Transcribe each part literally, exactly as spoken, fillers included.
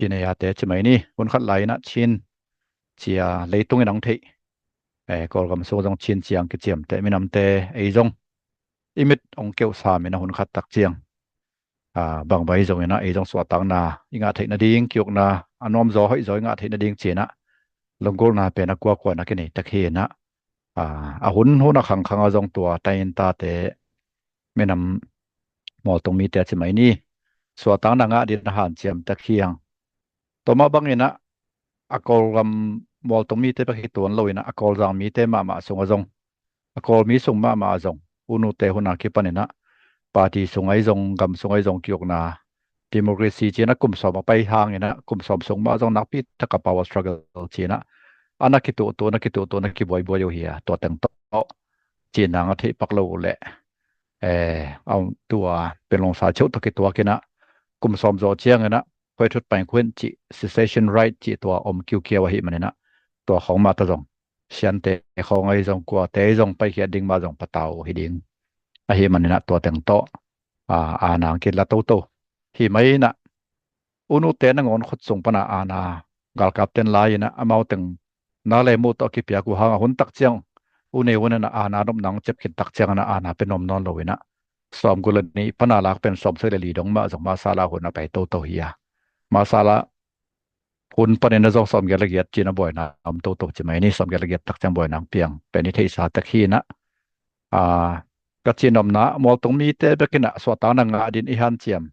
Chin ei a te ci mai ni. Hun khat lai inah Chin cia leitung in ang theih, eh, Kawlgam sung zong Chin ciang kiciamteh minamte ei zong i mit ong keuh sam inah hun khat tak ciang, ah, bangbai zong inah ei zong suahtakna i ngah theih nading, kiukna a nuamzaw hoihzaw i ngah theih nading ci inah lunggulhna pen a kuakua na kinei tak hi inah, ah, a hun hun a khangkhang a zong tua taintate minam mualtung mite ci mai ni. Suahtakna ngah ding a hanciam tak hi ang. Tua mah bang inah a Kawlgam mualtung mite bek hi tuan lo inah a Kawlzang mite mahmah sung a zong, a Kawlmi sung mahmah a zong, U Nu te hun a kipan inah party sung ahi zong, gam sung ahi zong kiukna, democracy ci inah kum sawm a pai hang inah kum sawm sung mah zong nakpi tak a power struggle ci inah a na kituhtuh, na kituhtuh, na kibuaibuai uh hi a, tua teng tawh cih nang a theih pak lo uh leh, eh, a tua Panglong sa cheuh tawh kituak inah kum sawm zawh ciang inah Hoi Thut Paing Khuin cih secession right cih tua om kiukiau ahih man inah tua khawng mah tawh zong Siante khawng ahi zong, kuate ahi zong paikhiat ding mah zong patau hi ding ahih man inah tua teng tawh, ah, a nang kila toto hi mai inah U Nu te nangawn khut sung pana ana galkap ten lai inah amau teng na le muh tawh a kipiak uh hang a hun tak ciang U Ne Un inah ana nop nang cep khin tak ciang inah ana pe nuam nawn lo inah sawmguk le nih pana lak pen sawmsagih le li dong mah zong masala hun a pai toto hi a, masala hun panin a zong sawmgiat le giat cin a buaina om toto ci mai ni. Sawmgiat le giat tak ciang buaina ang piang pen i theihsa tak hi inah, a, ka cihnopna mualtung mite bek inah suahtakna ngah ding i hanciam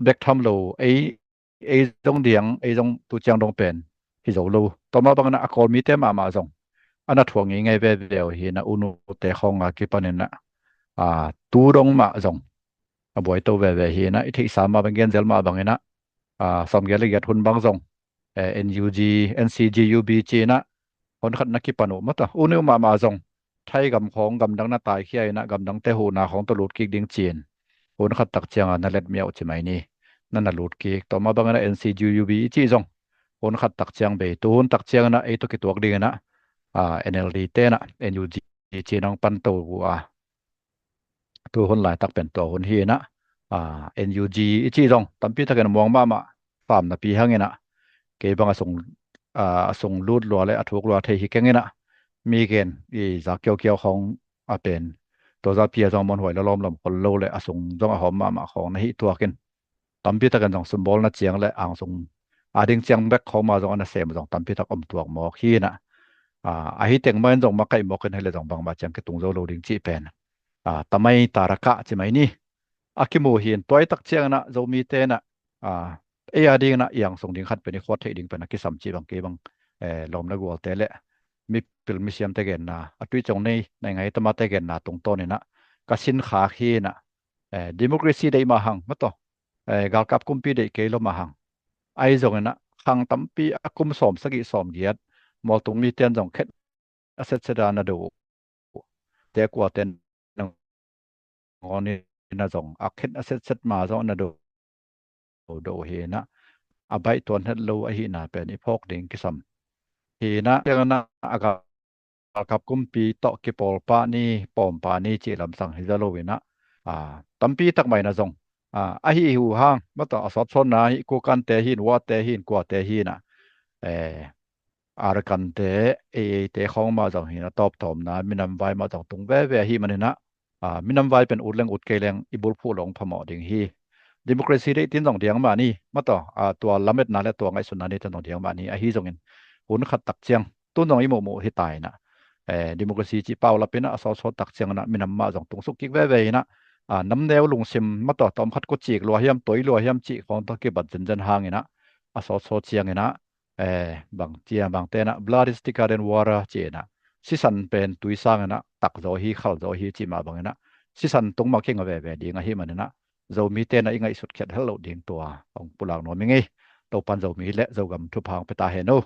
bek tham lo, ei, ei zong diang, ei zong tu ciang dong pen hi zo lo. Tua mah bang inah a Kawlmite mahmah zong a na thuak ngeingei veve uh hi inah U Nu te khawng a kipan inah, a, tu dong mah zong a buai to veve hi inah i theihsa mah bang, genzel mah bang inah, a, sawmgiat le giat hun bang zong, eh, N U G, N C G U B ci inah hun khat na kipan uh mah tawh U Nu mahmah zong Thai gam khawng gamdang na taikhia inah gamdangte huhna khawng tawh lut kik ding ci-in hun khat tak ciang a na let miau ci mai ni. Na na lut kik. Tua mah bang inah N C G U B i cih zong hun khat tak ciang bei, tu hun tak ciang inah ei tawh kituak ding inah, a, N L D te inah N U G ci inah hong pan to uh a, tu hun laitak pen tua hun hi inah, a, N U G i cih zong tampi takin a muang mahmah, sam napi hang inah kei bang a sung, a, a sung lut lua le a thuk lua thei hi keng inah mi gen i zak kiaukiau khawng a pen tua zahpi a zong a muanhuai lawlawm lawm khol lo le a sung zong a hawm mahmah khawng na hih tuak in tampi takin zong sumbawlna ciang le angsung a ding ciang bek khawng mah zong a nasem zong tampi tak om tuak mawk hi inah, a, ahi teng mah in zong makaih mawk in hei le zong bangmah ciang kitung zo lo ding cih pen, a, tamai tarakah ci mai ni. A kimu hi in tua i tak ciang inah Zomite inah, a, ei a ding inah i angsung ding khat pen i khuat theih ding pen a kisam cih bang kei bang, eh, lawm le gualte le mipil misiamte genna, a tuicong nei naingai tamate genna tungtawn inah ka sinkhak hi inah, eh, democracy deih mah hang mah tawh, eh, galkap kumpi deih kei lo mah hang, ahi zong inah khang tampi a kum sawm sagih sawm giat mualtung mite in zong khet a setset a na do uh, te kuate nangawn inah zong a khet a setset mah zong a na do do uh hi inah a baih tuan het lo ahihna pen i phawk ding kisam hi inah, ciang inah a galkap kumpi tawh kipawl pah ni, pawm pah ni cih lamsang hi za lo inah, a, tampi tak mah inah zong, a, ahi uh hang mah tawh a sawtsawtna hi, Kokante hi in, Wote hi in, kuate hi inah, eh, Arakan te, ei, ei te khawng mah zong hi inah tawptawpna minam vai mah zong tung veve ahih man inah, a, minam vai pen ut leng ut kei leng i bulphuh lo hong phamawh ding hi. Democracy deih tin zong diang mah ni mah tawh, a, tua lametna le tua ngaihsutna ni tin zong diang mah ni. Ahi zongin hun khat tak ciang tun zong i muhmuh hi ta inah, eh, democracy cih paulap inah a sawtsawt tak ciang inah minam mah zong tungsuk kik veve inah, a, namneu lungsim mah tawh tawm khat kucik lua hiam, toi lua hiam cih khawng tawh kibat zenzen hang inah a sawtsawt ciang inah, eh, bang cia bangte inah blood is thicker than water ci inah sisan pen tui sang inah tak zaw hi, khal zaw hi cih mah bang inah sisan tung mah kinga veve ding ahih man inah Zomite inah i ngaihsut khiat hel loh ding tua hong pulak nuam i ngei. Topan Zomi le Zogam thupha hong pia ta hen o.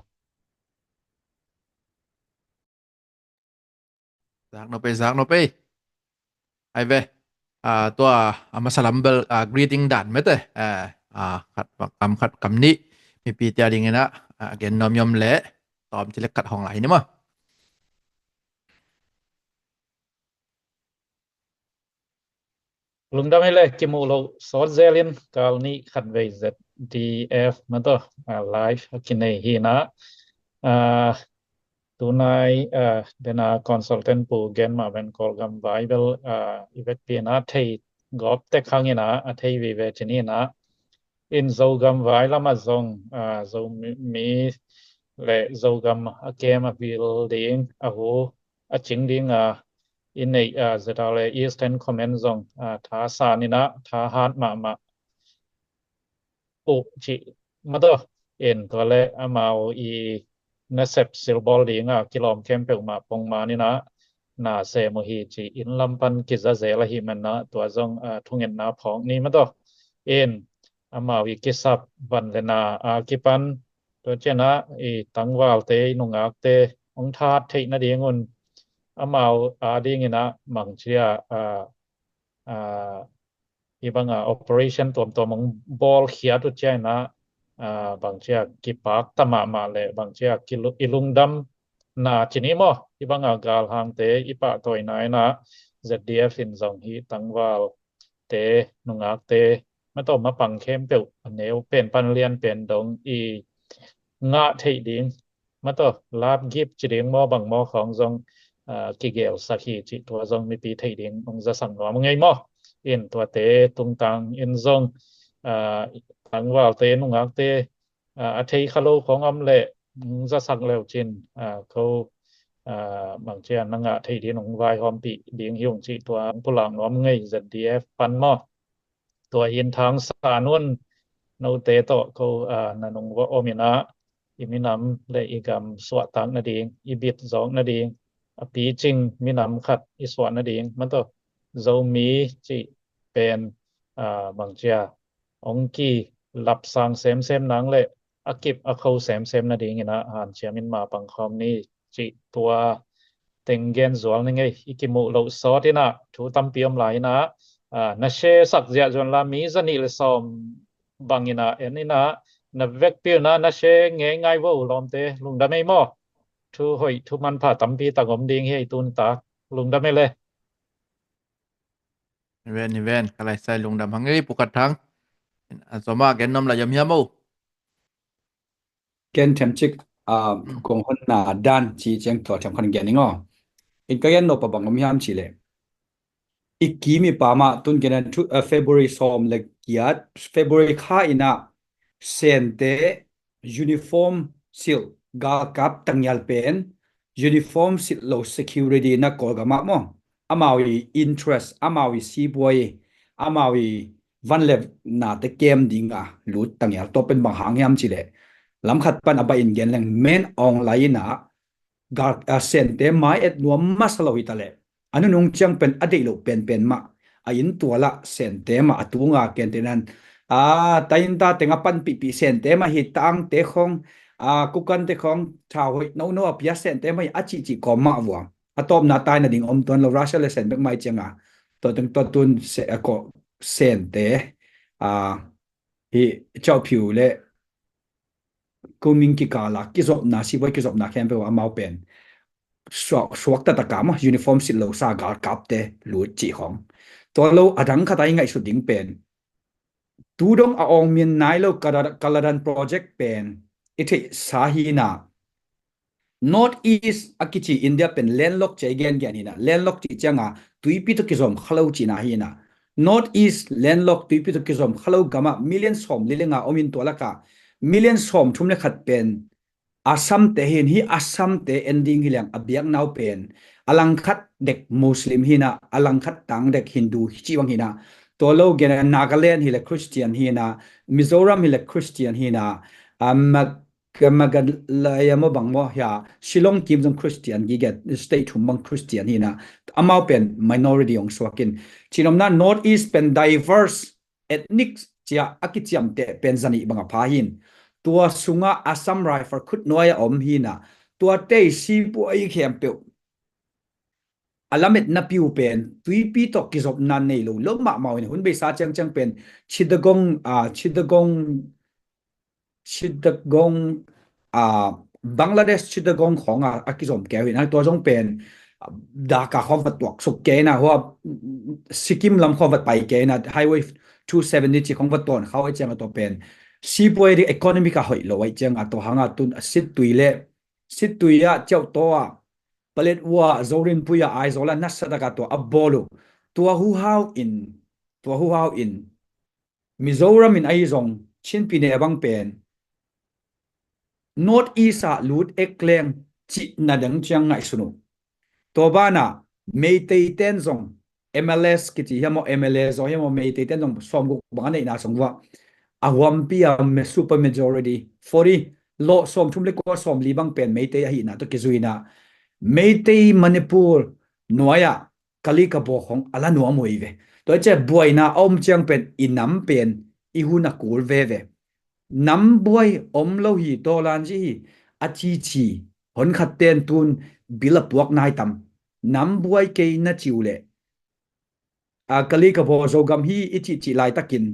Zak nop ei, zak nop ei. Ai ve. Ah, tua, ah, masa lam bel, ah, greeting dan mete. Eh, ah, khat kam khat kam nih. Mipite a ding inah, ah, gen nuam nuam le tawm ci le khat hong lai ni maw. Lungdam hi le, kimuh loh sawt zel in kal nih khat vei zet D F mah tawh, ah, live a kinei hi na. Ah, tunai, ah, dena consultant pu gen mah ven Kawlgam vai bel, ah, i vekpi na thei gawp tek hang ina, a thei vive cin ina. In Zogam vai lamah zong, ah, Zomi, mi le Zogam a kem a vil ding, a hu a cing ding a i neih, ah, zeta le Eastern Command zong, ah, tha san ina, tha hat mahmah uh cih mah tawh. In tua le amau i nasep silbawl ding a kilawm khempeuh mah pongman ina na sem uh hi ci in lam pan kiza zel ahih man na tua zong, ah, thungetna phawk ni mah tawh. In amau i kisap van le na a kipan tua ciang a i tangvalte i nungakte hong that theih nading un amau a ding ina bangci a, ah, ah, hih banga operation tuamtuam hong bawl khiat uh ciang ina, ah, bangci a kipak ta mahmah le bangci a kilu-, i lungdam na cin hi maw? Hih banga galhangte i pahtawina ina Z D F in zong hih tangvalte nungakte mah tawh mapang khempeuh a neu pen pan lian pen dong i ngah theih ding mah tawh lap gip ci ding maw bang maw khawng zong, ah, kigelsak hi cih tua zong mipi theih ding hong zasak nuam ngei maw? In tuate tungtang in zong, ah, tangvalte nungakte, ah, a thei kha lo khawng om leh hong zasak leu cin, ah, ko, ah, bangci a na ngah theih ding hong vaihawmpih ding hi ung cih tua hong pulak nuam ngei Z D F pan maw? Tua in thangsan un note tawh ko, ah, na nung va om ina i minam le i gam suahtak nading, i bit zawk nading, a picing minam khat i suah nading mah tawh Zomi cih pen, ah, bangci a hong kilapsang semsem nang le a kip a kho semsem nading ina hanciam in ma pangkhawm ni cih tua teng gen zual ni ngei. I kimuh loh sawt ina thu tampi om lai ina, ah, na share sak ziah zuan la mi zanih le sawm bang ina en ina na vekpi ina na share ngei ngai vo lawmte lungdam ei maw? Thu hoih thu manpha tampi tak om ding hi ei tun tak lungdam ei le. Ni ven, ni ven, ka lai sai lungdam hang ei Pu Khat Thang. A zoma gen nom la yam hiam o. Ken them cik, ah, kong honna dan ci ciang tua them khan gen ing aw. In ka gen nop a bang om hiam ci le. I kim i pam ah tun gen an thu, ah, February sawm le giat, February kha ina Sente uniform silh galkap tangial pen uniform silh lo security na Kawlgam ah maw? Amau i interest, amau i sipuai, amau i van le nate kem dinga lut tangial. Tua pen bang hang hiam ci le. Lam khat pan a ba in gen leng men awnglai ina gal, ah, Sente mai et nuam masa lo hi ta le. A nunung ciang pen a deih loh penpen mah. A inn tual ah Sente mah a tunga kente nan. Ah, ta inn ta teng a panpihpih Sente mah hi tangte khawng, ah, kukante khawng thau hoih nono a pia Sente mah hi a cihcih kawm mah vua. A tawpna tai nading om tuan lo Russia le Sen bek mai cianga. Tua teng tua tun se, a ko Sente, ah, hi Chau Phiu le Kuming kikala kizopna, sipuai kizopna khempeuh amau pen suak, suak taktak a maw uniform silh lo sa galkapte lut cih khawng. Tua lo a dang khat a i ngaihsut ding pen tu dong a awng min nai lo Kala-, Kaladan project pen i theihsa hi na. North East a kici India pen landlock ci a i gengen hi na. Landlock cih cianga tuipi tawh kizom kha lo cihna hi na. North East landlock tuipi tawh kizom kha lo gam ah million sawm li le nga om in tua lak ah million sawm thum le khat pen Assam te hi na. Hi Assam te en ding hi leng a biakna uh pen a langkhat dek Muslim hi na, a langkhat tang dek Hindu hi ci bang hi na. Tua lo gen a Nagaland hi le Christian hi na, Mizoram hi le Christian hi na, a Mag-, Meghalaya maw bang maw hia, Shillong kim zong Christian, gige state thum bang Christian hi na, amau pen minority hong suak in. Cinomna North East pen diverse ethnic cia a kiciamteh pen zanih bang a pha hi na. Tua sunga Assam Rifle khutnuai a om hi na. Tua tei sipuai khempeuh a lametna piu pen tuipi tawh kizopna nei lo lo mahmah uh hi na. Hun beisa ciangciang pen Chittagong, ah, Chittagong, Chittagong, ah, Bangladesh Chittagong khawng a, a kizom kei uh hi na. Tua zong pen, ah, Dhaka khawng va tuak suk kei na, hua Sikkim lam khawng va pai kei na, Highway two seventy ci khawng va tawn kha uh hi ciang a tua pen sipuai ding economic a hoih lo aih cianga tua hanga tun a sittui le sittui ah ciauhtaw ah palet ua Zorinpui ah Aizawl ah nasataka tua a bawl uh. Tua huhau in tua huhau in Mizoram in ahi zong Chinpi ne bang pen North East ah lut ek leng cihna dang ciang ngaihsun uh. Tua banah Meitei ten zong M L S kici hiam aw M L A zaw hiam aw Meitei ten zong sawmguk bang a neihna song vua a huampi a super majority forty lawh sawmthum le kua sawmli bang pen Meitei ahihna tawh kizuina Meitei Manipur nuai ah Kalikabaw khong a la nuam uh ei ve. Tua i ciah buaina a om ciang pen i nam pen i hun a kul veve. Nam buai om lo hi tawlan ci hi a cici honkhat ten tun bil a puak nai tam. Nam buai kei na ciu le a Kalikabaw Zogam hi i cihcih laitakin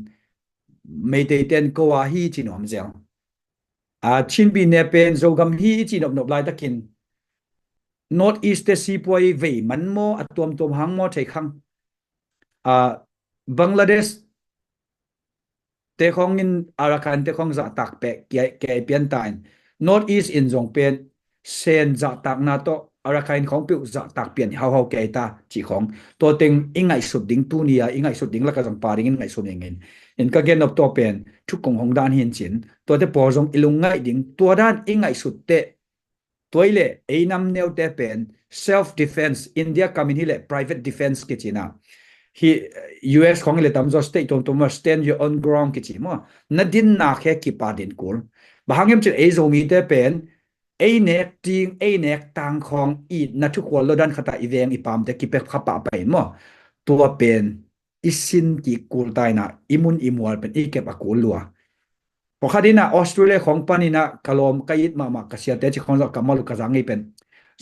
Meitei ten ko a hi ci nuam zel. A Chinpi ne pen Zogam hi i ci nopnop laitakin North East te sipuai vei man maw a tuamtuam hang maw thei khang. A Bangladesh te khong in Arakan te khong zahtak peh kiai pian ta in North East in zong pen Sen zahtakna tawh Arakan khong peuh zahtak pian hauhau kiai ta cih khong tua teng i ngaihsut ding tuni a i ngaihsut ding laka zong pa ding in ngaihsut ning in in ka gen nop tua pen thukong hong dan hin cin tuate pawl zong i lungngaih ding tua dan i ngaihsut teh tua i le ei nam neute pen self defense India kamin hi le private defense kicina hi. U S khong i le tamzaw state tuamtuam stand your own ground kici maw na dinna khe kipa din kul. Bang hang em cin ei Zomite pen ei nek ding ei nek tang khong i na thukhual lo dan khata i veng i pamte kipek khapah pai maw tua pen i sin kik kul taina i mun i mual pen i kep a kul lua. Pakhat ina Australia khong pan ina ka lawm ka it mahmah ka siate ci khong zah ka malu ka zang ngei pen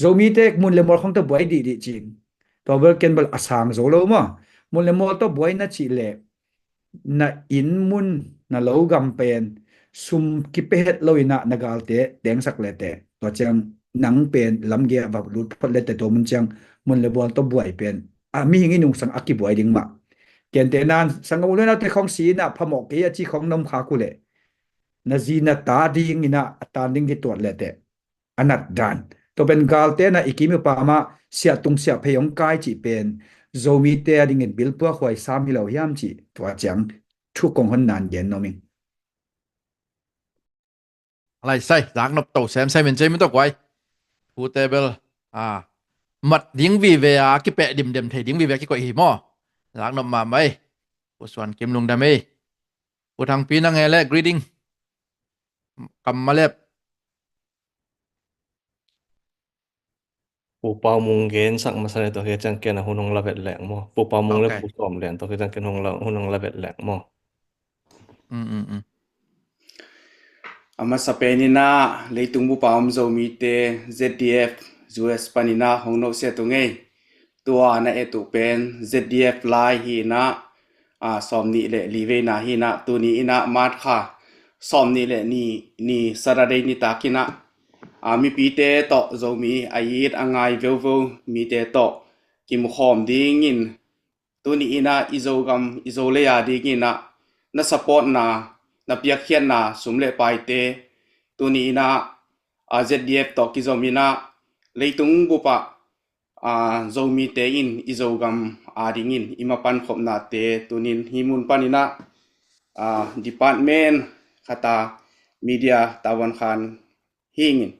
Zomite mun le mual khong te buai dihdih cing. Tua bel ken bel a sang zo lo maw mun le mual tawh buai na cih leh na inn mun na lo gam pen sum kipehet lo ina na galte tengsak lete tua ciang nang pen lamge a va lut phot lete tua mun ciang mun le bual tawh buai pen a mihing i nungsang a kibuai ding mah. Kente nan sangam ulena te khong si ina phamawh kei a ci khong nom kha kule na zi na ta ding ina a tan ding kituat lete a nat dan. Tua pen galte na i kim i pama siah tung siah phei hong kai cih pen Zomite a dingin bilpuak huai sam hi lo hiam cih tua ciang thu kong hon nan gen nom ing. Lai sai zak nop to sem sem in cei min to kuai. Thu te bel a mat ding vive a kipeh dimdem thei ding vive a kikoih hi maw. Zak nop mahmah ei. Pu Suan Kim lungdam ei. Pu Thangpi nang e le greeting. Kam malep. Pu Pau Mung gensak masa le tua khit ciang ken a hun hong la vet leng maw. Pu Pau Mung le Pu Sawm Lian tua khit ciang ken hun hong la vet leng maw. A masa pen ina leitung bup a om Zomite Z D F U S pan ina hong nohsiat uh ngei. Tua na et uh pen Z D F lai hi ina a sawm nih le li veina hi ina tuni ina March kha sawm nih le ni ni Saturday nitak ina a mipite tawh Zomi a it a ngai veuveu mite tawh kimukhawm dingin tuni ina i Zogam i Zolei a dingina na supportna na piakkhiatna sum le paite tuni ina a Z D F tawh kizom ina leitung bup a a Zomite in i Zogam a dingin i mapan khopnate tunin hi mun pan ina a department khata media tavuan khan hingin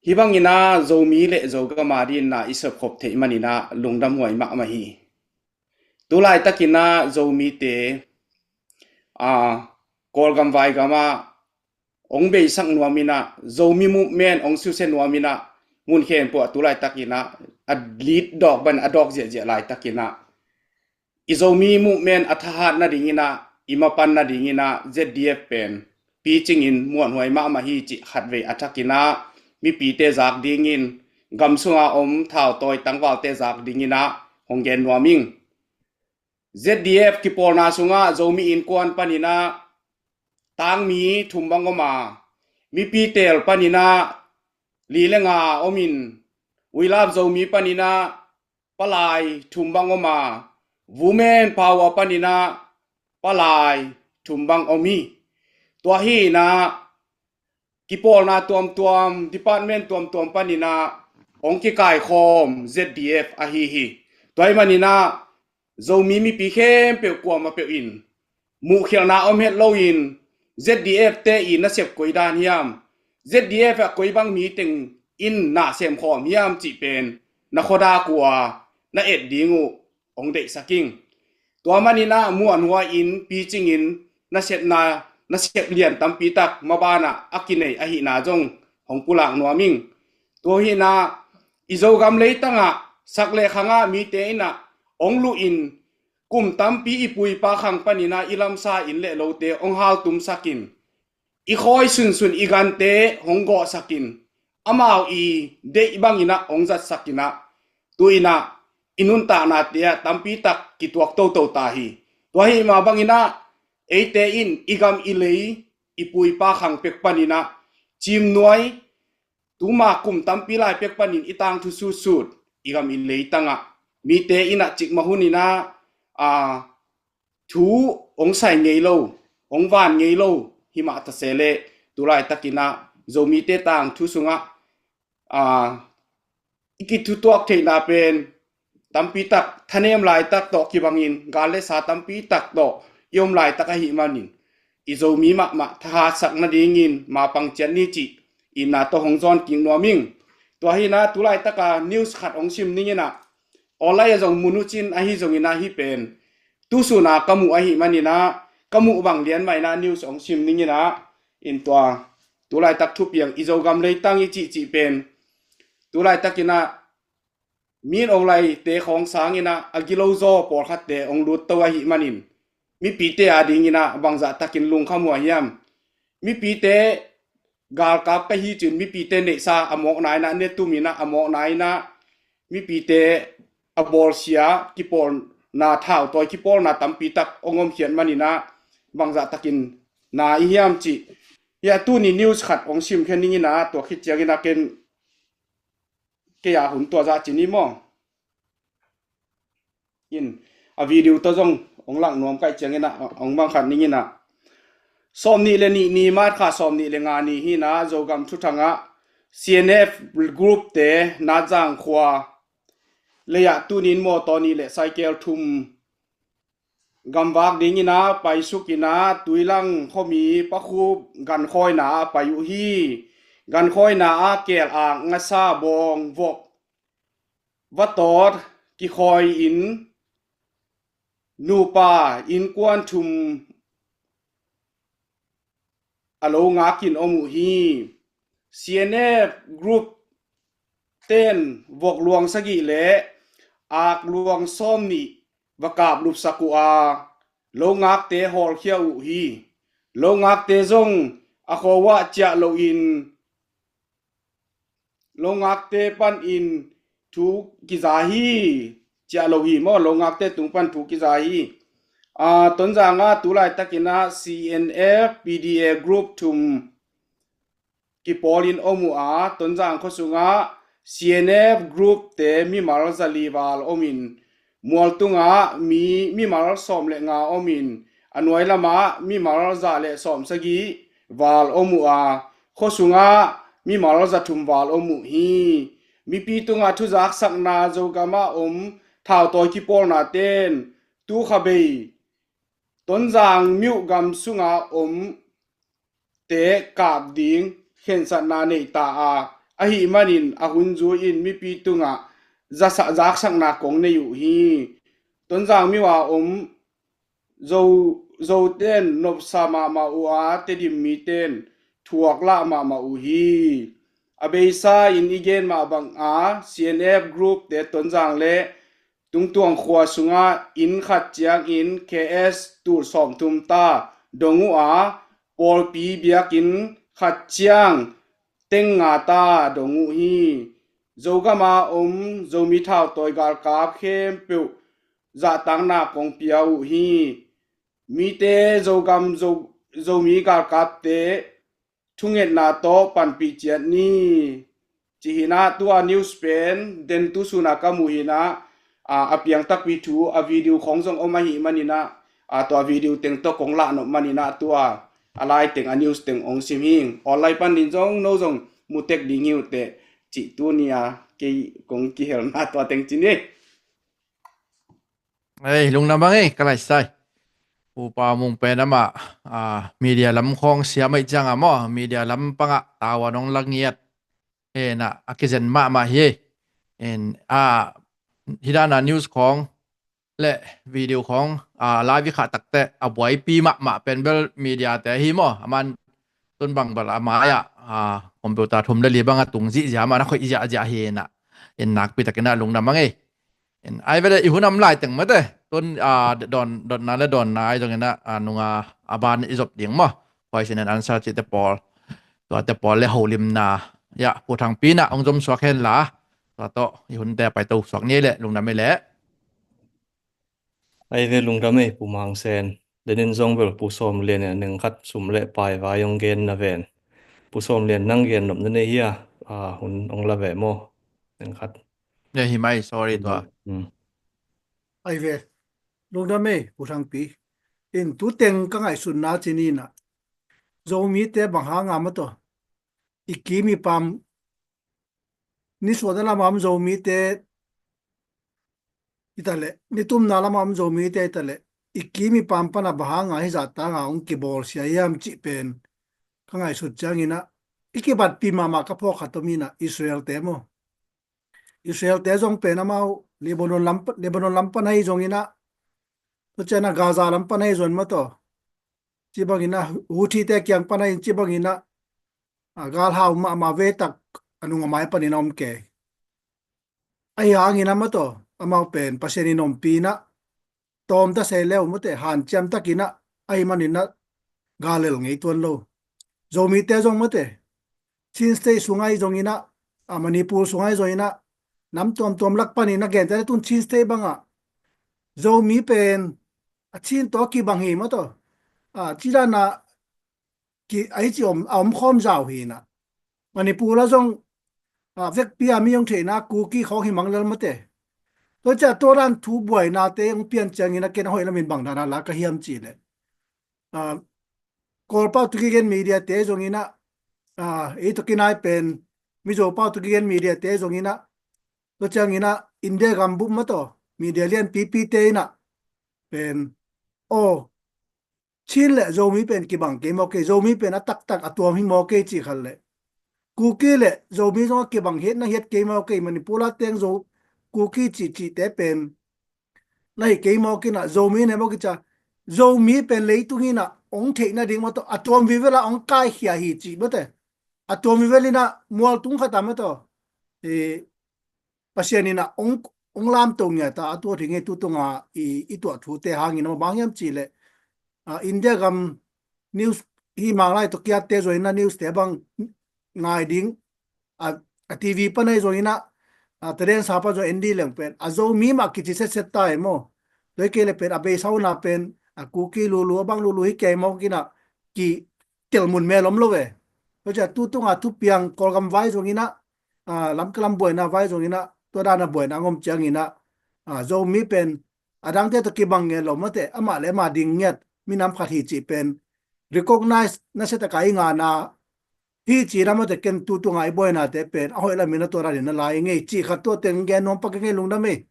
hi bang ina Zomi le Zogam a dingin na i sepkhop theih man ina lungdam huai mahmah hi. Tulaitak ina Zomite a Kawlgam Vaigam a hong beisak nuam ina Zomi movement hong siusia nuam ina mun khempeuh a tulaitak ina a lead dawk ban a dawk ziahziah laitak ina i Zomi movement a thahat nading ina i mapan nading ina Z D F pen picing in muanhuai mahmah hi cih khatvei a thak ina mipite zak dingin gam sunga om thautawi tangvalte zak ding ina hong gen nuam ing. Z D F kipawlna sungah Zomi Innkuan pan ina tangmi thum bang om a mipi teel pan ina li le nga om in We Love Zomi pan ina palai thum bang om a Women Power pan ina palai thum bang om hi. Tua hi inah kipawlna tuamtuam, department tuamtuam paninah hong kikaikhawm Z D F ahi hi. Tua hi maninah Zomi mipi khempeuh kuamah peuh in muhkhialhna om het loin Z D F te i nasep koi dan hiam, Z D F ah koi bang mi teng in na semkhawm hiam cih pen na khuadak uh a na et ding uh hong deihsak ing. Tua maninah muanhuai in picingin nasepna, nasep lian tampi tak mabanah a kinei ahihna zong hong pulak nuam ing. Tua hinah i Zogam leitangah sak le khangah mite inah hong luhin kum tampi i puipa khang paninah i lamsa inn le lote hong haltumsakin i khawi sunsun i gante hong gawhsakin amau i deih banginah hong zatsakinah tu inah i nuntaknate ah tampi tak kituak toto ta hi. Tua hi mah banginah eite in i gam i lei i puipa khang pek paninah cimnuai tuma kum tampi lai pek panin i tangthu sutsut i gam i leitangah mite inah cikmah huninah a thu hong sai ngei lo, hong van ngei lo hi mah ta se leh tu laitakinah Zomite tangthu sungah a i kithutuak theihna pen tampi tak thanem laitak tawh kibangin gal le sa tampi tak tawh i om laitak ahih manin i Zomi mahmah thahatsak nadingin mapang ciat ni cih itna tawh hong zawn kik nuam ing. Tua hinah tu laitaka news khat hong sim ninginah online a zong mun uh cin ahi zonginah hih pen tusuna ka muh ahih maninah ka muh bang lian mah inah news hong sim ninginah in tua tu laitak thupiang i Zogam leitang i cihcih pen tu laitakinah min ong laite khawng sanginah a gilo zaw pawlkhatte ong lutto ahih manin mipite a dinginah bangzah takin lungkham uh a hiam? Mipite galkap ka hi cin mipite neihsa a mawkna inah netuminah a mawkna inah mipite a bawlsia kipawlna thautawi kipawlna tampi tak ong omkhiat maninah bangzah takin na i hiam cih. Hiah tuni news khat ong simkhia ninginah tua khit cianginah ken kei a hun tua zah cin i maw? In a video tawh zong ong lak nuam kaih cianginah ong bang khat ninginah sawm nih le nih ni March kha sawm nih le nga ni hinah Zogam thuthangah C N F group te Nazang khua leiah tunin mawtaw nih le cycle thum gamvak dinginah paisukinah Tuilang khuami Pakhup gankhawina ah pai uh hi. Gankhawina ah keel ak ngasa bawng vok va tawt kikhawi in nupa innkuan thum a lo ngakin om uh hi. C N F group ten vok luang sagih le ak luang sawm nih va kap lupsak uh a lo ngakte hawlkhia uh hi. Lo ngakte zong a khuahuah ciah loin lo ngakte panin thu kiza hi. Ciah lo hi maw, lo ngakte tung pan thu kiza hi. A Tonzang ah tu laitakinah C N F P D A group thum kipawlin om uh a Tonzang khuasungah C N F group te mimal zali val omin mualtungah mi mimal sawm le nga omin a nuai lamah mimal za le sawm sagih val om uh a khuasungah mimal za thum val om uh hi. Mipi tungah thuzaksakna Zogamah om thautawi kipawlna ten tukha bei Tonzang miuh gam sunga om te kap ding khensatna nei ta a ahih manin a hun zui in mipi tungah zaksakna kong nei uh hi. Tonzang miuh a om Zo Zoten nopsa mahmah uh a Tedim miten thuak lah mahmah uh hi. A beisa in i gen mah bangah C N F group te Tonzang le Tungtuang khua sungah inn khat ciangin K S tul sawmthum ta dong uh a pawlpi biakinn khat ciang teng nga ta dong uh hi. Zogama om Zomi thautawi galkap khempeuh zahtakna kong pia uh hi. Mite Zogam Zo Zomi galkapte thungetna tawh panpih ciat ni. Ci hinah tua news pen den tu suna ka muh hinah a piang takpi thu a video khong zong om ahih maninah a tua video teng tawh kong lah nop manin ah tua a lai teng a news teng ong sim hing. Online pan din zong no zong mu tek ding hi uh teh cih tuni a kei kong kihelna tua teng ci ni. Ei, lungdam bang ei, ka laisai. Upa Mung pen amah, ah, media lam khawng siam ei ciang a maw, media lam pangah tawa nong la ngiat. Ei, na, a kizen mahmah hi. En, ah, hi dan a news khawng le video khawng, ah, live i khah takte a buaipi mahmah pen bel media te hi maw. A man tun bang bel a mai-ah, ah, computer thum le li bang a tung zihziah, a man a khoih ziahziah hi na. En, nakpi takin ah lungdam bang ei. En, ai ve le i hun om lai teng mate. Tun, ah, dawn, dawnna le dawnna ai zongin ah, ah, nunga a ban i zop ding maw. Question and answer cihte pawl. Tuate pawl le holimna. Ya, Pu Thangpi na ong zom suak hen la. Tua tawh i hunte a paito suak ni le, lungdam ei le. Ai ve, lungdam ei, Pu Mang Sen. Denin zong bel Pu Sawm Lian in a neng khat sum le pai vai ong gen na ven. Pu Sawm Lian, nang gen nop na nei hia, ah, hun ong la ve maw? Neng khat. Ne hi mai, sorry tua. Hmm. Ai ve, lungdam ei, Pu Thangpi. In tu teng ka ngaihsutna ci ni na. Zomite bang hang a maw tawh. I kim i pam, nisuahna lam a om Zomite hi ta leh, nitumna lam a om Zomite hi ta leh, i kim i pam pan a bang hang a hi zah tang a ong kibawlsia hiam cih pen ka ngaihsut ciangin ah, i kibatpih mahmah ka phawk khat om in ah, Israel te maw. Israel te zong pen amau Lebanon lam, Lebanon lam pan ahi zongin ah, tua ciang ah Gaza lam pan ahi zong maw tawh, ci bangin ah Houthi te kiang pan ahi ci bangin ah, a, galhau mahmah vei tak a nung a mai panin a om kei. Ahi hangin ah maw tawh, amau pen Pasian in ompih in ah, tawm ta sei leu mate, hanciam takin ah, ahi manin ah, gal lel ngei tuan lo. Zomite zong mate, Chin State sung ahi zongin ah, a, Manipur sung ahi zongin ah, nam tuamtuam lak panin ah, gentehna tun Chin State bang ah, Zomi pen a Chin tawh kibang hi maw tawh. A, ci dan a, ki, ahi ci om, a om khawm zau hi na. Manipur ah zong, a, vekpi a mi ong theihna Kuki khawng hi mang lel mate. Tua ciang tua dan thu buainate ong pian ciangin ah ken a hoih lamin bang dan a la ka hiam cih leh, a, Kawl pau tawh kigen media te zongin ah, a, ei tawh kinai pen Mizo pau tawh kigen media te zongin ah, tua ciangin ah India gambup maw tawh media lianpipi te in ah pen, aw, Chin le Zomi pen kibang kei maw kei, Zomi pen a taktak a tuam hi maw kei cih khat le, Kuki le Zomi zong a kibang hiat na hiat kei maw kei, Manipur a teng Zo, Kuki cihcihte pen na hi kei maw kei na, Zomi ne maw kei cia, Zomi pen leitung in ah ong theihna ding maw tawh, a tuam vivel a ong kaikhia hi cih maw te. A tuam vivel in ah mual tung khat a maw tawh, e, Pasian in ah ong, ong lamto ngiat a, a tuat hi ngei. Tutung a i, i tuah thute hangin ah bang hiam cih leh, a, India gam news hi mang lai tawh kiatte zong in ah news te bang ngai ding, a, a T V pan ahi zong in ah, a, tadensau pan zong en dih leng pen a Zomi mah kici setset ta hi maw. Tua hi kei leh pen a beisa hun a pen a Kuki lulu a bang lulu hi kei maw kei na, kitel mun mel om lo ve. Tua ciang tutung a thupiang Kawlgam vai zong in ah, a, Lamka lam buaina vai zong in ah, tua dan a buaina a om ciangin ah, a, Zomi pen a dangte tawh kibang ngen lo mate, amah le amah ding ngiat minam khat hi cih pen recognize nasia tak a i ngahna hi cih na mate. Ken tutung a i buainate pen a hoih lamin ah tua dan in ah la ing ei cih khat tua teng gen nuam pak ing ei, lungdam ei.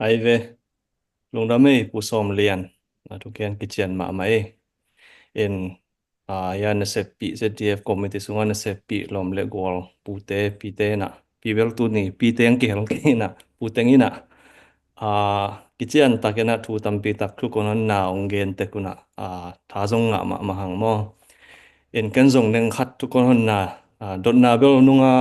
Ai ve, lungdam ei Pu Sawm Lian, na thugen kician mahmah ei. En, a, ya naseppih, Z D F committee sungah naseppih lawm le gual pute, pite na, pi bel tuni pite ang kihel kei na, pute ngi na. A, kician takin ah thu tampi tak thu kon honna ong gen tek un ah, a, tha zong ngah mahmah hang maw. En ken zong neng khat thu kon honna, a, dotna bel nunga,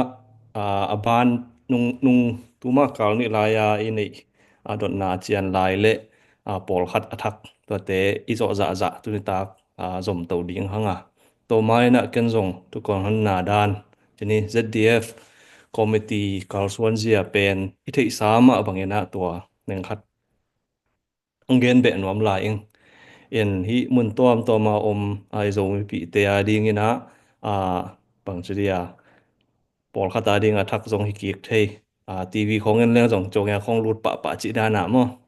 a, a ban nung, nung tuma kal nih lai a i neih, a, dotna a cian lai le, a, pawlkhat a thak tuate i zawh zahzah tuni tak, a, zomto ding hang a. Tua ma in ah ken zong thu kon honna dan, ci ni, Z D F committee kalsuan zia pen i theihsa mah bangin ah tua neng khat ang gen beh nuam lai ing. En hih mun tuamtuam a om, a, i Zomipihte a dingin ah, a, bangci dia, pawlkhat a ding a thak zong hi kik thei. a, T V khawng en leng zong cawngya khawng lut pahpah cih dana maw.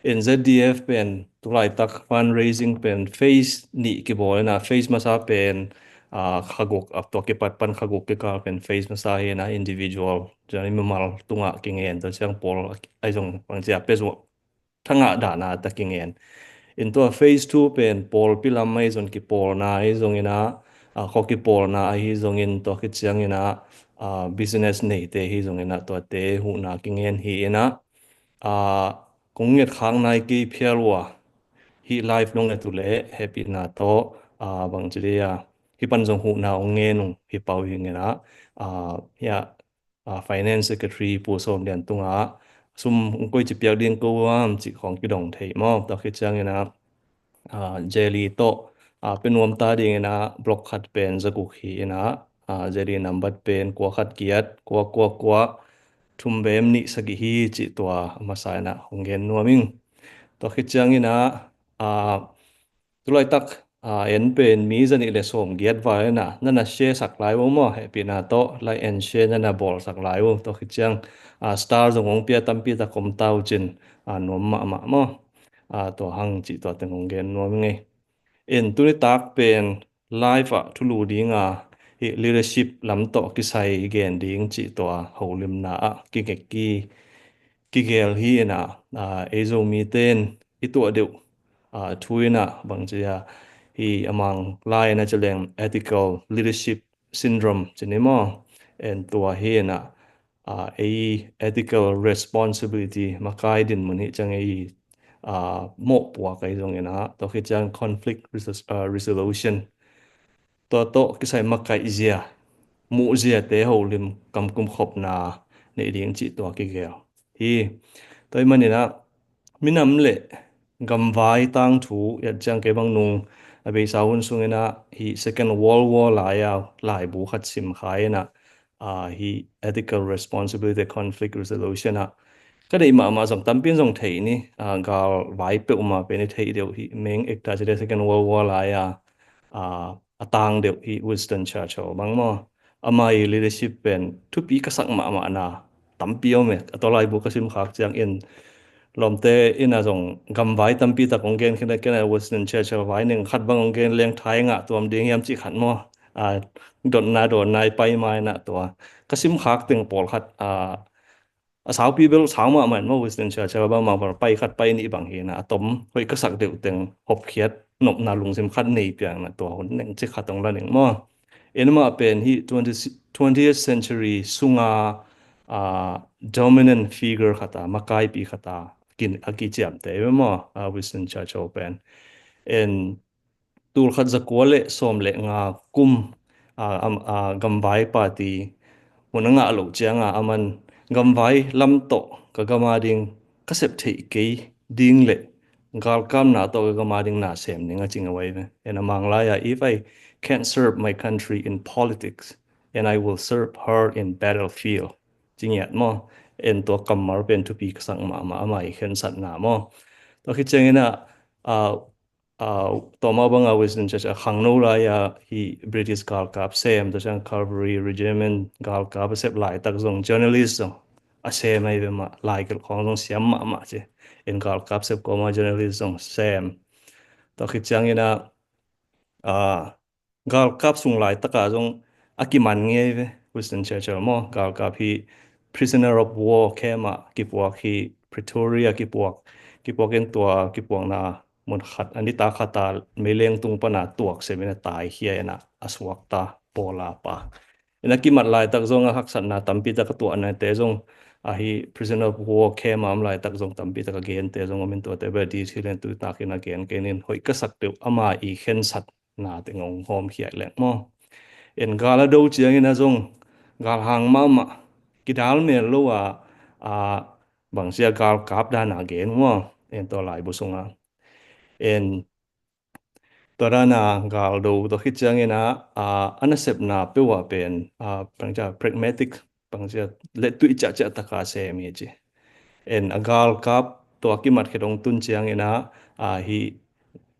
In Z D F pen tulaitak fundraising pen phase nih kibawl ina, phase masa pen a, khaguk a, tua kipat pan khaguk kikal pen phase masa hi ina, individual, ciang mimal tungah kingen, tua ciang pawl a, ai zong pang cia pia zuak thangah dana ta kingen. In tua phase two pen pawlpi lam ahi zong kipawlna ahi zong ina, a, khaw kipawlna ahi zongin tua khit ciang ina, a, business neite hi zong ina tuate huhna kingen hi ina, a, kong nget khak nai kei phial ua, hi live nong nget uh leh hehpihna tawh, a, bang ci dia, hi pan zong huhna ong ngen ung hi pau hi ngena, a, hia, a, finance secretary Pu Sawm Lian tungah sum ong koi ci piak ding ko uam cih khawng kidong thei maw. Tua khit ciang ina, a, Jelly tawh, a, pe nuam ta ding ina block khat pen zaguk hi ina, a, Jelly nambat pen kua khat giat, kua, kua, kua, thum bem nih sagih hi cih tua a masa ina hong gen nuam ing. Tua khit ciang ina, a, tulaitak, a, en pen mi zanih le sawm giat val ina, nana share sak lai uh maw, hehpihna tawh, like and share nana bawl sak lai uh. Tua khit ciang, a, star zong ong pia tampi tak om ta uh cin, a, nuam mahmah maw. A, tua hang cih tua teng ong gen nuam ing ei. In tuni tak pen live ah thulu ding a, hi leadership lam tawh kisai gen ding cih tua holimna ah kigek ki, kigel hi ina, a, ei Zomite in i tuah deuh, a, thu ina bang cia hi a Mang lai ina ci leng ethical leadership syndrome ci ni maw. En tua hi ina, a, ei ethical responsibility makai dinmun hi ciang ei, a, mawhpuak ahi zong ina, tua khit ciang conflict resol-, a, resolution, tua tawh kisai makaih zia, muh ziate holim kamkum khopna nei ding cih tua kigel hi. Tua hi man ina minam le gamvai tangthu i at ciang kei bang nung a beisa hun sung ina hi Second World War lai a laibu khat sim kha ina, a, hi ethical responsibility conflict resolution ah ka deih mahmah zong tampi in zong thei ni, a, galvai peuhmah pen i theih deuh hi, main actor ci le Second World War lai a, a, a tang deuh hi Winston Churchill bang maw. Ama i leadership pen thupi ka sak mahmahna tampi om e. A tua laibu ka sim khak ciang in lawmte ina zong gamvai tampi tak ong gen khin a, khin a Winston Churchill vai ning khat bang ong gen leng thai ngah tuam ding hiam cih khat maw. A, dotna dawnna i pai ma ina tua ka sim khak teng pawlkhat, a, a saupi bel sau mahmah in maw, Winston Churchill bang mang bang pai khat pai nih bang hi ina, a tom hoih ka sak deuh teng hopkhiat nopna lungsim khat nei piang ina tua hun neng ci khat ong la ning maw. Ina mah pen hi twenty, twentieth century sunga, a, dominant figure khat a, makaipi khat a kin a kiciamte ve maw, a, Winston Churchill pen. En tul khat za kua le sawm le nga kum, a, am, a, gamvai party mun a ngah loh cianga aman gamvai lam tawh ka gam a ding ka sep theih kei ding le galkapna tawh ka gam a ding na sem ding a ci ngawai ve. En a Mang lai a, "If I can't serve my country in politics, and I will serve her in battlefield," ci ngiat maw. En tua kammal pen thupi ka sak mahmah, ama i khensatna maw. Tua khit ciang ina, a, a, tua mah banga Winston Churchill a khangno lai a hi British galkap sem, tua ciang cavalry regiment galkap a sep laitak zong journalist zong a sem ahi ve mah, laikelh khawng zong siam mahmah ci. En galkap sep kawma journalist zong sem. Tua khit ciang ina, a, galkap sung laitaka zong a kiman ngei ve Winston Churchill maw. Galkap hi prisoner of war camp ah kipuak hi, Pretoria kipuak, kipuak in tua kipuakna mun khat a nitak khat a meileng tung pana tuak sem ina taikhia ina a suakta pawla pa. Ina kimat laitak zong a haksatna tampi tak a tuahnate zong ahi prisoner of war camp a om laitak zong tampi tak a gente zong om in tuate bel detail in tui takin a gen kei nin hoih ka sak deuh ama i khensat na teng ong hawm khiat leng maw. En gal a do ciangin a zong galhang mahmah kidal mel lo a, a, bangsia galkap dana gen maw. En tua laibu sunga en tua dana gal do tua khit ciangin a, a, a nasepna peuh ah pen, a, bangsia pragmatic, bangsia lettuih ciahciah taka sem hi ci. En a galkap tua kimat khit ong tun ciangin a, a, hi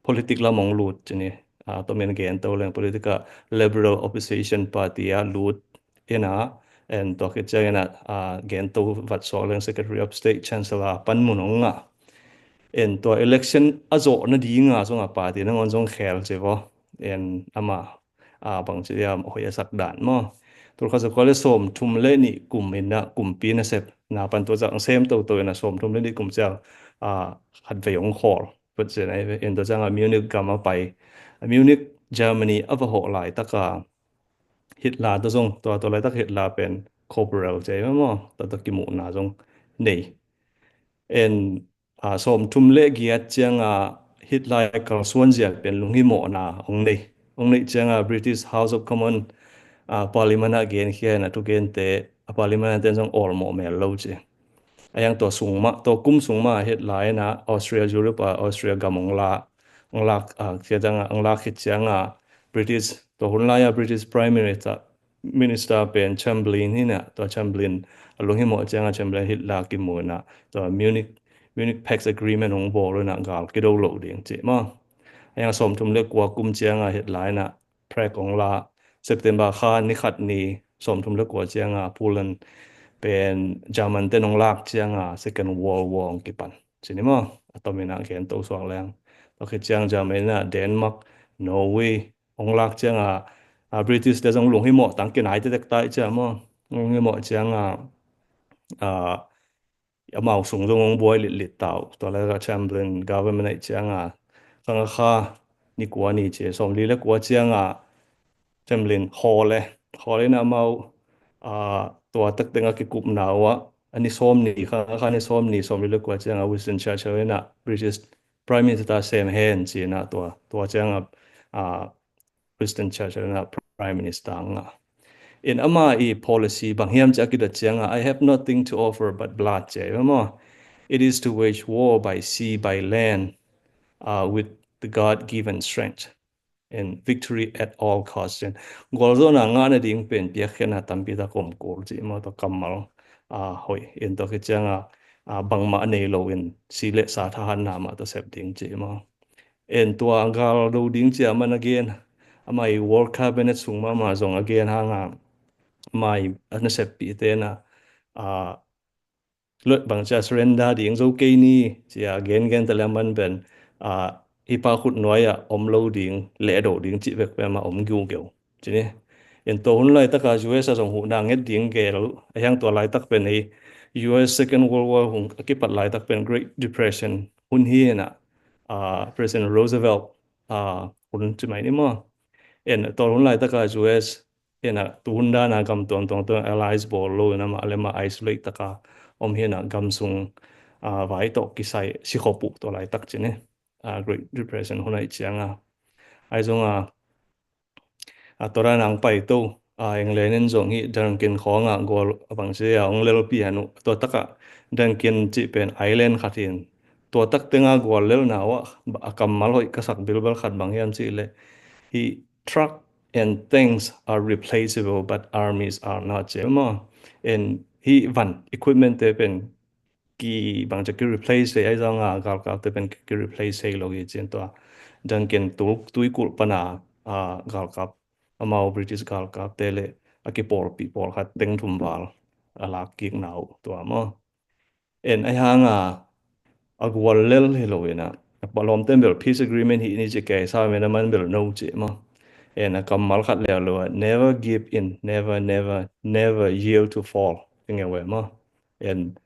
politic lam ong lut ci ni. A, tua men gen to leng politic a Liberal Opposition Party a lut ina En tua khit ciangin ah, ah, gento vat suak leng Secretary of State, Chancellor panmun hong ngah. En tua election a zawh nadinga zong a party nangawn zong khel ci vaw. En ama, ah, bangci dia hoih a sak dan maw. Tulkhat zakua le sawmthum le nih kum in ah kumpi nasep na pan tua zah sem toto in ah sawmthum le nih kum ciang, ah, khatvei hong khawl. Tua ciang a, en tua ciang a Munich gam a pai. A Munich, Germany a va hawh laitaka Hitler tua zong, tua, tua laitak Hitler pen Corporal ci a maw, tua, tua kimuhna zong nei. En, ah, sawmthum le giat ciang a Hitler kalsuan zia pen lunghimawhna hong nei. Hong neih ciang a British House of Commons, ah, Parliament ah genkhia in a thugente, a Parliament ah ten zong awlmawh mel lo ci. A hiang tua sung mah, tua kum sung mah Hitler in ah Austria, Europe ah Austria gam hong la, hong lak, ah, khit ciang a, hong lak khit ciang a British, tua hun lai a British Prime Minister, Minister pen Chamberlain hi in ah, tua Chamberlain a lunghimawh ciang a Chamberlain Hitler kimu in ah, tua Munich, Munich Pax Agreement hong bawl in ah gal kido lo ding ci maw. A hiang sawmthum le kua kum ciang a Hitler in ah Prague hong la, September kha ni khat ni sawmthum le kua ciang a Poland pen German ten hong lak ciang a Second World War hong kipan ci ni maw. A tom in ah gento suak leng. Tua khit ciang German in ah Denmark, Norway hong lak ciang a, a British te zong lunghimawh tang kinai tektek ta i ci a maw. Lunghimawh ciang a, a, amau sung zong hong buai litlit ta uh. Tua laitak a Chamberlain government ahih ciang a, khang a kha ni kua ni ci, sawmli le kua ciang a Chamberlain khawl e, khawl in amau, ah, tua tak teng a kikupna uh ah, a ni sawm ni, khang a kha ni sawm ni, sawmli le kua ciang a Winston Churchill in ah British Prime Minister sem hen ci in ah tua, tua ciang a, ah, Winston Churchill in ah Prime Minister hong ngah. In ama i policy bang hiam ci a kidot ciang a, "I have nothing to offer but blood," ci a maw. "It is to wage war by sea, by land, uh, with the God-given strength and victory at all cost." Gualzawhna ngah nading pen piakkhiatna tampi tak om kul ci maw, tua kammal, ah, hoih. In tua khit ciang a, ah, bangmah a nei lo in si le sa thahatna mah tawh sep ding ci maw. En tua gal do ding ci a man a gen, ama i War Cabinet sung mahmah zong a gen hang a, ama i a naseppihte in ah, ah, luat bang ci a surrender ding zo kei ni ci a gengen ta le a man pen, ah, hi pa khut nuai ah om lo ding, lehdo ding cih bek pen ama om giugeu ci ni. En tua hun laitak a U S a zong huhna nget ding gel, a hiang tua laitak pen hi U S Second World War hong a kipat laitak pen Great Depression hun hi in ah, ah, President Roosevelt, ah, hun ci mai ni maw. En tua hun laitak a U S in ah tu hun dan a gam tuamtuam tuam allies bawl lo in amah le amah isolate tak a om hi in ah gam sung, ah, vai tawh kisai sikhop uh tua laitak ci ni. Ah, Great Depression hun ahih ciang a. Ahi zong a, a tua dan a hong paito, a, England in zong hi Duncan khawng a gual a bang ci a hong lelpih a nuh. Tua tak a Duncan cih pen island khat hi in. Tua tak teng a gual lelna uh ah a kammal hoih ka sak bilbel khat bang hiam cih leh, hi, "Truck and tanks are replaceable, but armies are not," ci maw. En hi van equipment te pen ki bang ci a ki replace thei, ahi zong a galkapte pen ki replace thei lo hi ci in tua Duncan tu, tuikulh pan a, a, galkap, amau British galkapte le a kipawlpih pawlkhat teng thum val a lak kikna uh tua maw. En ahi hang a, a gual lel hi lo in ah, a lawmte in bel peace agreement hih ni ci kei sa men a man bel no ci maw. En a kammal khat leuleu a, "Never give in, never, never, never yield to foe," eng e we maw. En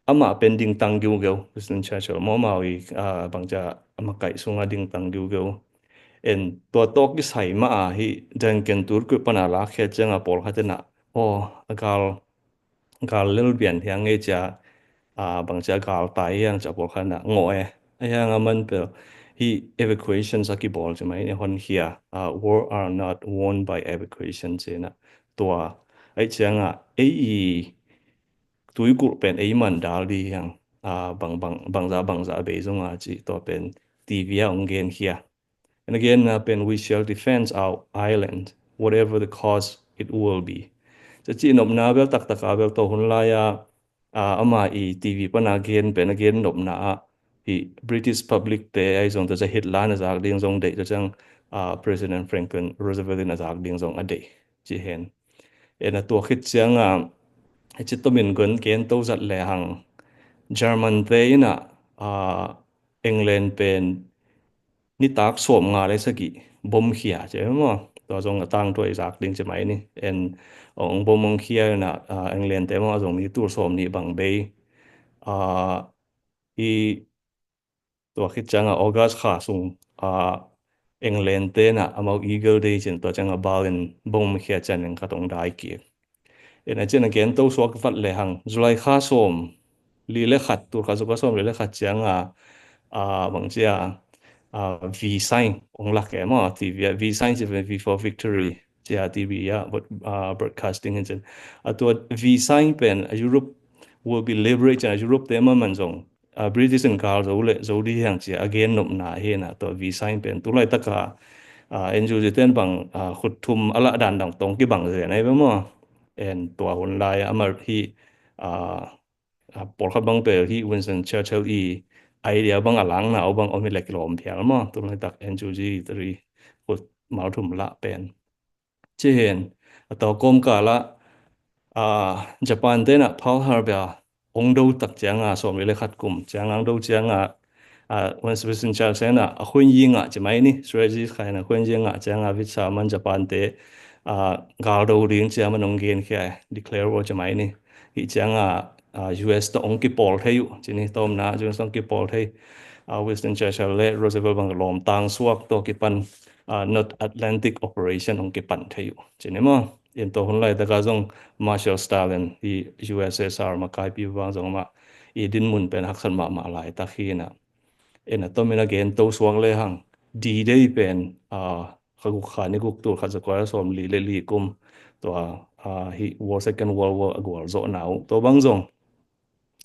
amah pen dingtang giugeu, Winston Churchill maw, amau i, ah, bang ci a a makaih sung a dingtang giugeu. En tua tawh kisai mah a hi Duncan tuikulh pan a lakkhiat ciang a pawlkhat in ah, "Aw, a gal, gal lel bian hiang ei," ci a, ah, bang ci a gal tai hiang ci a pawlkhat in ah ngawh e. Ahi hang a man pen hi evacuations a kibawl ci mai ni, honkhia, ah, "War are not won by evacuation," ci in ah tua ahih ciang a ei i tuikulh pen ei man dal di hiang, ah, bang, bang, bangzah, bangzah a bei zong a ci tua pen T V a hong genkhia. And again, ah, pen, "We shall defend our island, whatever the cost it will be." Ci ci nopna bel taktak a bel tua hun lai a, ah, ama i T V pan a gen pen a gen nopna ah hi British public te ahi zong tua ci a Hitler in a zak ding zong deih, tua ciang, ah, President Franklin Roosevelt in a zak ding zong a deih ci hen. En a tua khit cianga, a ci tomin gon gen to zat le hang, German te ina, a, England pen nitak sawm nga le sagih bom khia ci maw. Tua zong a tangthu i zak ding ci mai ni. En ong bom ong khia ina, a, England te maw a zong mi tul sawm nih bang bei. A, i tua khit cianga August kha sung, a, England te na amau Eagle Day cin tua cianga Berlin bom khia cian eng khat ong dai kik. En a cian a gen to suak vat le hang July kha sawm li le khat, tul kha sawm li le khat cianga, a, bang cia, a, V sign ong lak e maw, T V ah V sign ci pen V for Victory cia T V ah broad-, a, broadcasting hin cin. A tua V sign pen a Europe will be liberated, a Europe te maman zong, a, British in gal zo le zo di hiang cia a gen nopna hi na tua V sign pen tu laitaka, a, N U G ten bang, a, khut thum a lah dan dang tong kibang zen ai ba maw. En tua hun lai a amar hi, a, a, pawlkhat bang pel hi Winston Churchill i idea bang a langna uh bang om hi le kilawm phial maw. Tu laitak N U G three khut mal thum lah pen. Ci hen, a tua kawmkal ah, a, Japan te na Pearl Harbor ong do tak cianga, sawm li le khat kum cianga ong do cianga, a, Winston Churchill na a khuin yi ngah ci mai ni, strategy kha na khuin yi ngah cianga vit sa man Japan te, a, gal do ding cia man ong gen khia, declare war ci mai ni. Hi cianga, a, U S tawh ong kipawl thei uh ci ni, tawmna U S tawh ong kipawl thei. A, Winston Churchill le Roosevelt bang lawm tang suak tawh kipan, a, North Atlantic Operation ong kipan thei uh ci ni maw. En tua hun laitaka zong Marshall Stalin hi U S S R makaipi vang zong mah i dinmun pen haksat mahmah laitak hi na. En a tomin a gen to suak le hang D-Day pen, a, kha guk kha ni guk tul khat za kua sawm li le li kum tua, a, hi World, Second World War a gual zawh na uh. Tua bang zong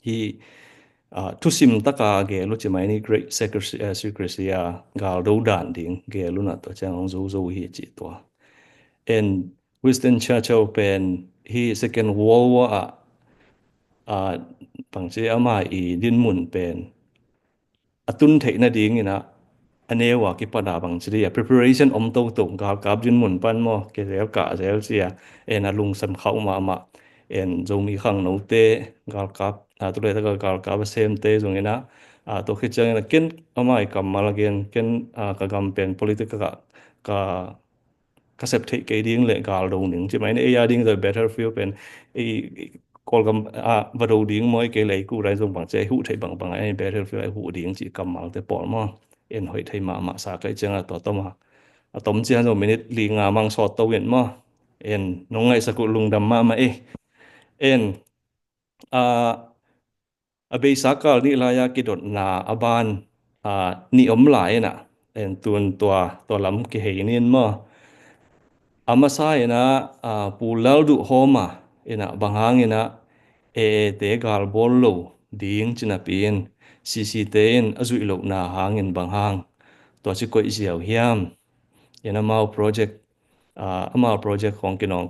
hi, a, thusim taka gel uh ci mai ni, great secrecy, a, secrecy a gal do dan ding gel uh na tua ciang ong zo zo hi ci tua. En Winston Churchill pen hi Second World War a, a, bang ci ama i dinmun pen a tun theih nading ina a neu a kipat a bang ci di a preparation om toto, galkap dinmun pan maw, kizel kah zel cia, en a lungsim khauh mahmah. En Zomi khangnote galkap, a, tu laitaka galkap a semte zong ina, a, tua khit ciang ina ken ama i kammal a gen, ken, a, ka gam pen political ka, ka ka sep theih kei ding le gal do ning ci mai ni. Ei a ding the battlefield pen ei, ei Kawlgam, a, va do ding maw, ei kei le ei ku rai zong bang ci ei huh theih bangbang ei battlefield ei huh ding ci kammal te pawl maw. En hoih thei mahmah sa kei cianga tua tom a, a tom ciang zong minute li nga mang sawt to in maw. En nong ngaihsak uh lungdam mahmah ei. En, a, a beisa kal nih lai-a kidotna a ban, a, nih om lai ina, en tun tua, tua lam kihei nin maw. A masa ina, a, Pu Lalduhhawma ina bang hang ina A A te galbawl lo ding ci napi in C C te in a zuih lohna hangin bang hang tua ci koih ziau hiam. Ina amau project, a, amau project khong kinawng